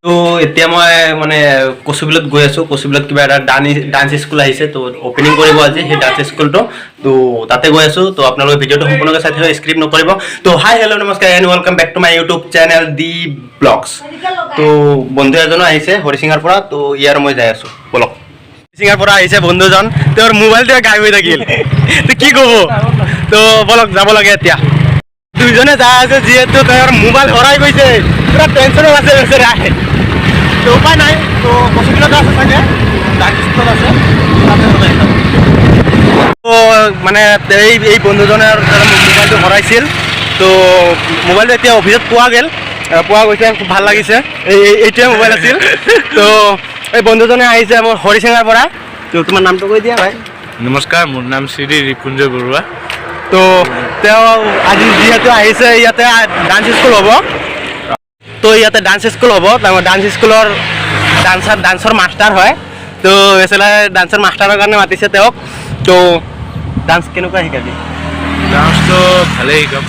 তো এতিয়া মই মানে কচুবিলত গৈ আছোঁ। কচুবিলত কিবা এটা ডান্স স্কুল আহিছে, তো অ'পেনিং কৰিব আজি সেই ডান্স স্কুলটো। তো তাতে গৈ আছোঁ। তো আপোনালোকে ভিডিঅ'টো সম্পূৰ্ণকৈ চাই থাকিব, স্কিপ নকৰিব। তো হাই, হেল্ল', নমস্কাৰ and welcome back to my YouTube channel the blogs. তো বন্ধু এজনো আহিছে হৰিচিঙাৰ পৰা, তো ইয়াৰ মই যাই আছোঁ। ব'লক। হৰিচিঙাৰ পৰা আহিছে বন্ধুজন, তেওঁৰ মোবাইলটোৱে গায়ব হৈ থাকিল, তো কি ক'ব? তো ব'লক, যাব লাগে। এতিয়া দুইজনে যাই আছে, যিহেতু তেওঁৰ মোবাইল হৰাই গৈছে, পুৰা টেনশ্যনত আছে বেচেৰা। তো উপায় নাই। তো কচুবিলতে আছে চাগে, ডান্স স্কুলত আছে, তাতে বজাই যাব। তো মানে এই এই বন্ধুজনৰ মোবাইলটো হৰাইছিল, তো মোবাইলটো এতিয়া অফিচত পোৱা গ'ল, পোৱা গৈছে। খুব ভাল লাগিছে। এই এইটোৱে মোবাইল আছিল। তো এই বন্ধুজনে আহিছে মোৰ হৰিচিঙাৰ পৰা। তো তোমাৰ নামটো কৈ দিয়া ভাই। নমস্কাৰ, মোৰ নাম শ্ৰী ৰিপুঞ্জয় বৰুৱা। তো তেওঁ আজি যিহেতু আহিছে, ইয়াতে ডান্স স্কুল হ'ব। তো ইয়াতে ডান্স স্কুল হ'ব, ডান্স স্কুলৰ ডান্সৰ মাষ্টাৰ হয়। তো বেচেৰা ডান্সৰ মাষ্টাৰৰ কাৰণে মাতিছে তেওঁক। তো ডান্স কেনেকুৱা শিকাবি? ডান্সটো ভালেই শিকাম।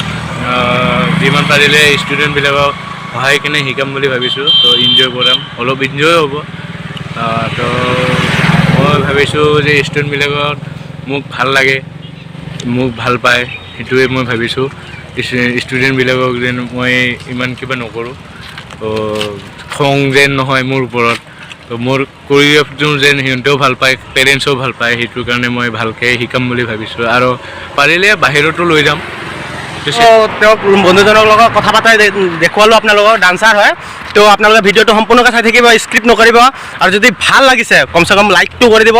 যিমান পাৰিলে ষ্টুডেণ্টবিলাকক সহায় কিনে শিকাম বুলি ভাবিছোঁ। তো এনজয় কৰাম, অলপ এনজয় হ'ব। তো মই ভাবিছোঁ যে ষ্টুডেণ্টবিলাকত মোক ভাল লাগে, মোক ভাল পায়, সেইটোৱে মই ভাবিছোঁ। ষ্টুডেণ্টবিলাকক যেন মই ইমান কিবা নকৰোঁ, তো খং যেন নহয় মোৰ ওপৰত। তো মোৰ কৰিঅ'গ্ৰাফটো যেন সিহঁতেও ভাল পায়, পেৰেণ্টছেও ভাল পায়, সেইটো কাৰণে মই ভালকৈ শিকাম বুলি ভাবিছোঁ আৰু পাৰিলে বাহিৰতো লৈ যাম। তো তেওঁক বন্ধুজনৰ লগত কথা পাতাই দেখুৱালোঁ আপোনালোকক, ডান্সাৰ হয়। তো আপোনালোকে ভিডিঅ'টো সম্পূৰ্ণকৈ চাই থাকিব, স্কিপ নকৰিব। আৰু যদি ভাল লাগিছে, কমচে কম লাইকটো কৰি দিব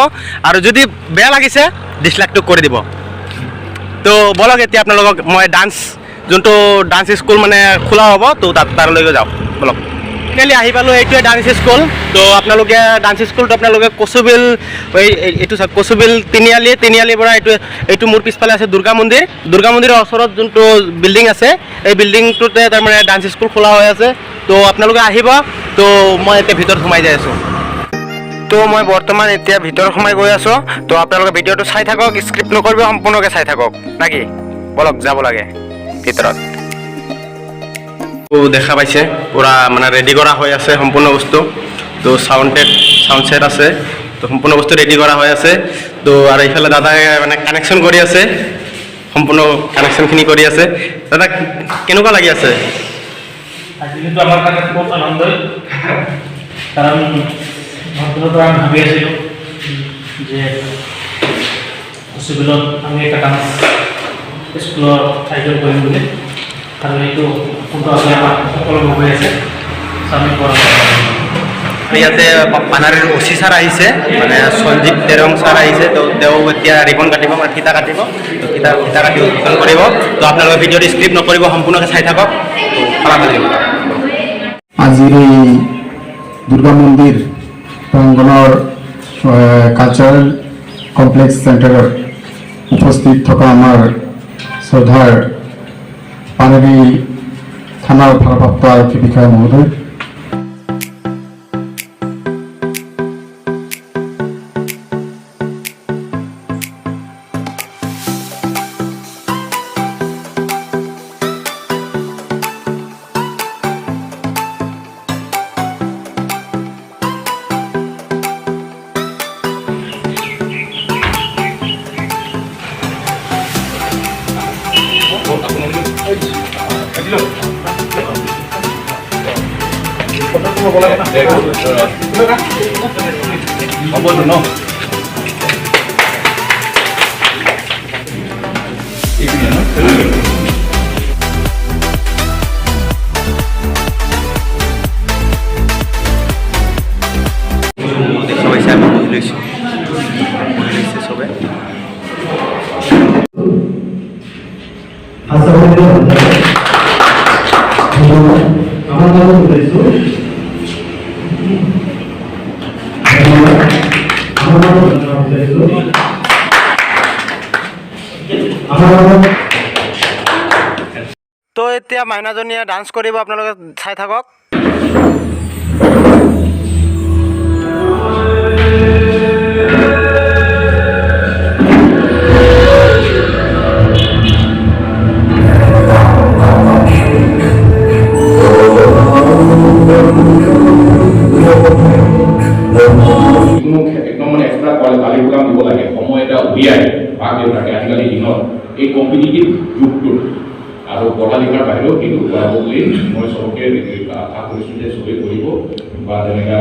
আৰু যদি বেয়া লাগিছে, ডিছলাইকটো কৰি দিব। তো ব'লক, এতিয়া আপোনালোকক মই ডান্স যোনটো ডান্স স্কুল মানে খোলা হ'ব, তো তাত তালৈকে যাওঁ ব'লক। ফাইনেলি আহি পালোঁ, এইটোৱে ডান্স স্কুল। তো আপোনালোকে ডান্স স্কুলটো আপোনালোকে কচুবিল এইটো চাওক, কচুবিল তিনিআলি, তিনিআলিৰ পৰা এইটো এইটো মোৰ পিছফালে আছে দুৰ্গা মন্দিৰ। দুৰ্গা মন্দিৰৰ ওচৰত যোনটো বিল্ডিং আছে, এই বিল্ডিংটোতে তাৰমানে ডান্স স্কুল খোলা হৈ আছে। তো আপোনালোকে আহিব। তো মই এতিয়া ভিতৰত সোমাই যাই আছোঁ। তো মই বৰ্তমান এতিয়া ভিতৰত সোমাই গৈ আছোঁ। তো আপোনালোকে ভিডিঅ'টো চাই থাকক, স্কিপ নকৰিব, সম্পূৰ্ণকৈ চাই থাকক নাকি? ব'লক, যাব লাগে ভিতৰত। তো দেখা পাইছে, পূৰা মানে ৰেডি কৰা হৈ আছে সম্পূৰ্ণ বস্তু। তো চাউণ্ড ছেট আছে, তো সম্পূৰ্ণ বস্তু ৰেডি কৰা হৈ আছে। তো আৰু এইফালে দাদাই মানে কানেকশ্যন কৰি আছে, সম্পূৰ্ণ কানেকশ্যনখিনি কৰি আছে। দাদা, কেনেকুৱা লাগি আছে? আজি কিন্তু আমাৰ কাৰণে খুব আনন্দই, কাৰণ বহুত দিনৰ পৰা আমি ভাবি আছিলোঁ যে কচুবিলত আমি এটা ডান্স স্কুলৰ আয়োজন কৰিম বুলি আৰু এইটো কোনটো আজি আমাৰ সফল হৈ আছে। আমি ইয়াতে পানাৰীৰ অ' চি ছাৰ আহিছে, মানে সঞ্জীৱ তেৰং ছাৰ আহিছে। তো তেওঁ এতিয়া ৰিবন কাটিব, মানে ফিতা কাটিব। তো ফিতা ফিতা কাটি উদ্বোধন কৰিব। তো আপোনালোকে ভিডিঅ'টো স্কিপ নকৰিব, সম্পূৰ্ণকৈ চাই থাকক। তো ভাল লাগিব। আজিৰ এই দুৰ্গা মন্দিৰ প্ৰাংগণৰ কালচাৰেল কমপ্লেক্স চেণ্টাৰত উপস্থিত থকা আমাৰ শ্ৰদ্ধাৰ পানেৰী থানাৰ ভাৰপ্ৰাপ্ত আৰক্ষী বিষয়া মহোদয়, দেখা পাইছে, আমি বহি লৈছোঁ, বহি লৈছে চবে। আশা। আমাৰ মাজত ওলাইছোঁ, আমাৰ মাজত বিচাৰিছোঁ, আমাৰ মাজত। তো এতিয়া মাইনাজনীয়ে ডান্স কৰিব, আপোনালোকে চাই থাকক। পঢ়া লিখাৰ বাহিৰেও সেইটো কৰাব বুলি মই চবকে আশা কৰিছোঁ যে চবেই কৰিব বা তেনেকুৱা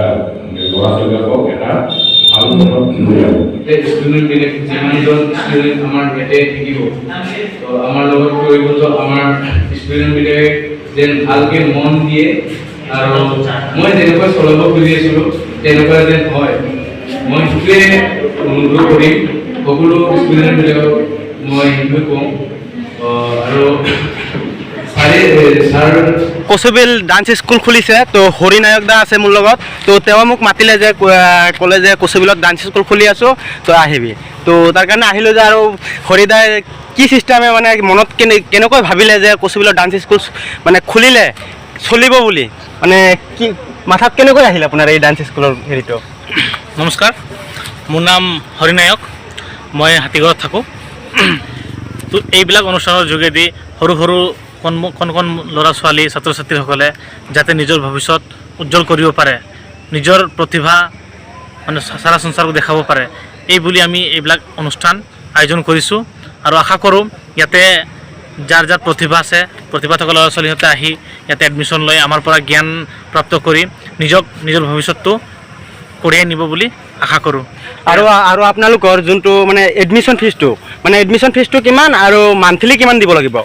ল'ৰা ছোৱালীবিলাকক এটা ভাল পথত লৈ যাব। ষ্টুডেণ্টবিলাক, যিমানজন ষ্টুডেণ্ট আমাৰ ইয়াতে থাকিব, তো আমাৰ লগত কৰিব, তো আমাৰ ষ্টুডেণ্টবিলাকে যেন ভালকৈ মন দিয়ে আৰু মই যেনেকুৱা চলাব খুজি আছিলোঁ তেনেকুৱা যেন হয়, মই সেইটোৱে অনুৰোধ কৰিম সকলো ষ্টুডেণ্টবিলাকক। মই সেইটোৱে কওঁ আৰু ছাৰে ছাৰ কচুবিল ডান্স স্কুল খুলিছে। তো হৰি নায়ক দা আছে মোৰ লগত। তো তেওঁ মোক মাতিলে যে ক'লে যে কচুবিলত ডান্স স্কুল খুলি আছোঁ, তই আহিবি। তো তাৰ কাৰণে আহিলোঁ যে আৰু হৰিদাই কি চিষ্টেমে মানে মনত কেনেকৈ ভাবিলে যে কচুবিলত ডান্স স্কুল মানে খুলিলে চলিব বুলি, মানে কি মাথাত কেনেকৈ আহিল আপোনাৰ এই ডান্স স্কুলৰ হেৰিটো? নমস্কাৰ, মোৰ নাম হৰি নায়ক, মই হাতীগড়ত থাকোঁ। তো এইবিলাক অনুষ্ঠানৰ যোগেদি সৰু সৰু কণ কণ কণ ল'ৰা ছোৱালী, ছাত্ৰ ছাত্ৰীসকলে যাতে নিজৰ ভৱিষ্যত উজ্জ্বল কৰিব পাৰে, নিজৰ প্ৰতিভা মানে সাৰা সংসাৰক দেখাব পাৰে, এই বুলি আমি এইবিলাক অনুষ্ঠান আয়োজন কৰিছোঁ। আৰু আশা কৰোঁ ইয়াতে যাৰ যাৰ প্ৰতিভা আছে, প্ৰতিভা থকা ল'ৰা ছোৱালীহঁতে আহি ইয়াতে এডমিশ্যন লৈ আমাৰ পৰা জ্ঞান প্ৰাপ্ত কৰি নিজৰ ভৱিষ্যতটো কঢ়িয়াই নিব বুলি আশা কৰোঁ। আৰু আপোনালোকৰ যোনটো মানে এডমিশ্যন ফিজটো, মানে এডমিশ্যন ফিজটো কিমান আৰু মান্থলি কিমান দিব লাগিব?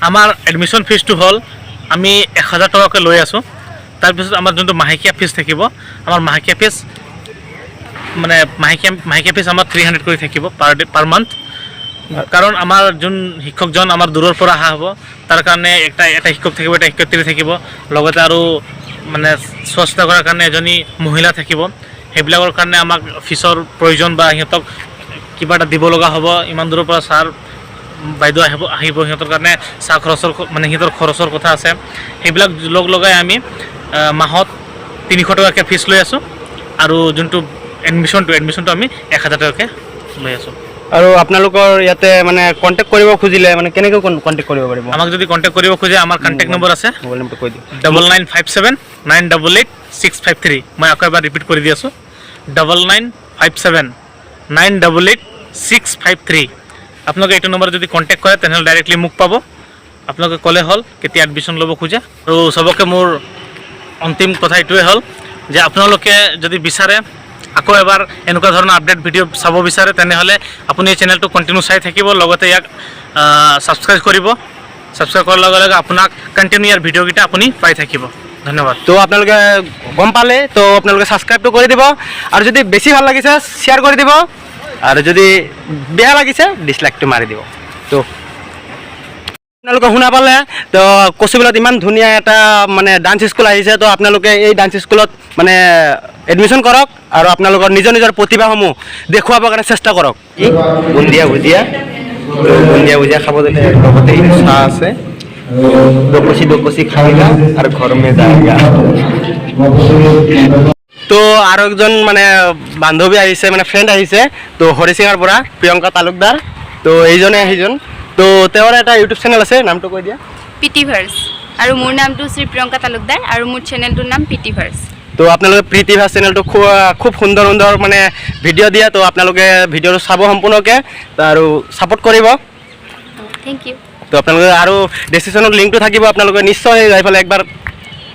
আমাৰ এডমিশ্যন ফিজটো হ'ল আমি 1000 টকাকৈ লৈ আছোঁ। তাৰপিছত আমাৰ যোনটো মাহেকীয়া ফিজ থাকিব, আমাৰ মাহেকীয়া ফিজ মানে মাহেকীয়া ফিজ আমাৰ 300 কৰি থাকিব পাৰ ডে, পাৰ মান্থ। কাৰণ আমাৰ যোন শিক্ষকজন আমাৰ দূৰৰ পৰা অহা হ'ব, তাৰ কাৰণে এটা শিক্ষক থাকিব, এটা শিক্ষয়িত্ৰী থাকিব, লগতে আৰু মানে চোৱা চিতা কৰাৰ কাৰণে এজনী মহিলা থাকিব। সেইবিলাকৰ কাৰণে আমাক ফিজৰ প্ৰয়োজন বা সিহঁতক কিবা এটা দিব লগা হ'ব। ইমান দূৰৰ পৰা ছাৰ বাইদেউ আহিব, সিহঁতৰ কাৰণে চাহ খৰচৰ মানে সিহঁতৰ খৰচৰ কথা আছে। সেইবিলাক লগ লগাই আমি মাহত 300 টকাকৈ ফিজ লৈ আছোঁ আৰু যোনটো এডমিশ্যনটো আমি 1000 টকাকৈ লৈ আছোঁ। আৰু আপোনালোকৰ ইয়াতে মানে কণ্টেক্ট কৰিব খুজিলে মানে কেনেকৈ কণ্টেক্ট কৰিব পাৰিব? আমাক যদি কণ্টেক্ট কৰিব খোজে, আমাৰ কণ্টেক্ট নম্বৰ আছে। মোবাইল নম্বৰটো কৈ দিয়ক। 9957988653। মই আকৌ এবাৰ ৰিপিট কৰি দি আছোঁ, 9957988653। আপোনালোকে এইটো নম্বৰত যদি কণ্টেক্ট কৰে, তেনেহ'লে ডাইৰেক্টলি মোক পাব। আপোনালোকে ক'লে হ'ল কেতিয়া এডমিশ্যন ল'ব খোজে। আৰু চবকে মোৰ অন্তিম কথা এইটোৱে হ'ল যে আপোনালোকে যদি বিচাৰে, আকৌ এবাৰ এনেকুৱা ধৰণৰ আপডেট ভিডিঅ' চাব বিচাৰে, তেনেহ'লে আপুনি এই চেনেলটো কণ্টিনিউ চাই থাকিব, লগতে ইয়াক ছাবস্ক্ৰাইব কৰিব। ছাবস্ক্ৰাইব কৰাৰ লগে লগে আপোনাক কণ্টিনিউ ইয়াৰ ভিডিঅ'কেইটা আপুনি পাই থাকিব। ধন্যবাদ। তো আপোনালোকে গম পালে, তো আপোনালোকে ছাবস্ক্ৰাইবটো কৰি দিব আৰু যদি বেছি ভাল লাগিছে শ্বেয়াৰ কৰি দিব আৰু যদি বেয়া লাগিছে ডিছলাইকটো মাৰি দিব। তো আপোনালোকে শুনা পালে, তো কচুবিলত ইমান ধুনীয়া এটা মানে ডান্স স্কুল আহিছে। তো আপোনালোকে এই ডান্স স্কুলত মানে এডমিশ্যন কৰক আৰু আপোনালোকৰ নিজৰ নিজৰ প্ৰতিভাসমূহ দেখুৱাবৰ কাৰণে চেষ্টা কৰক। বুন্দিয়া ভুজিয়া, তো বুন্দিয়া ভুজিয়া খাব দিলে, লগতে চাহ আছে। দকচি দকচি खाएगा আৰু घर में जाएगा। তো আৰু একজন মানে বান্ধৱী আহিছে, মানে ফ্ৰেণ্ড আহিছে, তো হৰিচিঙাৰ পৰা প্ৰিয়ংকা তালুকদাৰ। তো এইজনে সেইজন। তো তেওঁৰ এটা ইউটিউব চেনেল আছে, নামটো কৈ দিয়া। পিটিভাৰ্ছ। আৰু মোৰ নামটো শ্ৰী প্ৰিয়ংকা তালুকদাৰ আৰু মোৰ চেনেলটোৰ নাম পিটিভাৰ্ছ। তো আপোনালোকে প্ৰীতিভাৰ্ছ চেনেলটো খুব খুব সুন্দৰ সুন্দৰ মানে ভিডিঅ' দিয়ে। তো আপোনালোকে ভিডিঅ'টো চাব সম্পূৰ্ণকৈ আৰু ছাপোৰ্ট কৰিব। Thank you. তো আপোনালোকে আৰু ডেছক্ৰিপশ্যনত লিংকটো থাকিব, আপোনালোকে নিশ্চয় যাই পেলাই একবাৰ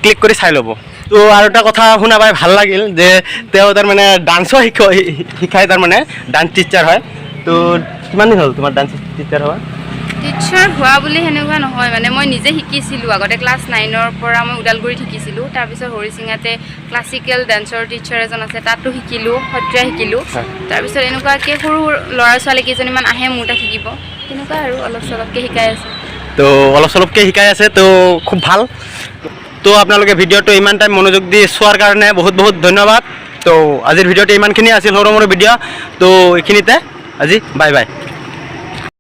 ক্লিক কৰি চাই ল'ব। তো আৰু এটা কথা শুনা পাই ভাল লাগিল যে তেওঁ তাৰমানে ডান্সো শিকায়, তাৰমানে ডান্স টিচাৰ হয়। তো কিমান দিন হ'ল তোমাৰ ডান্স টিচাৰ হোৱা? টিচাৰ হোৱা বুলি সেনেকুৱা নহয়, মানে মই নিজে শিকিছিলোঁ আগতে। ক্লাছ 9ৰ পৰা মই ওদালগুৰিত শিকিছিলোঁ। তাৰপিছত হৰিচিঙাতে ক্লাছিকেল ডান্সৰ টিচাৰ এজন আছে, তাতো শিকিলোঁ, সত্ৰীয়া শিকিলোঁ। তাৰপিছত এনেকুৱাকৈ সৰু ল'ৰা ছোৱালী কেইজনীমান আহে মোৰ তাত শিকিব, তেনেকুৱা আৰু অলপ চলপকৈ শিকাই আছোঁ। তো অলপ চলপকৈ শিকাই আছে, তো খুব ভাল। তো আপোনালোকে ভিডিঅ'টো ইমান টাইম মনোযোগ দি চোৱাৰ কাৰণে বহুত বহুত ধন্যবাদ। তো আজিৰ ভিডিঅ'টো ইমানখিনি আছিল, সৰু মৰু ভিডিঅ'। তো এইখিনিতে আজি, বাই বাই।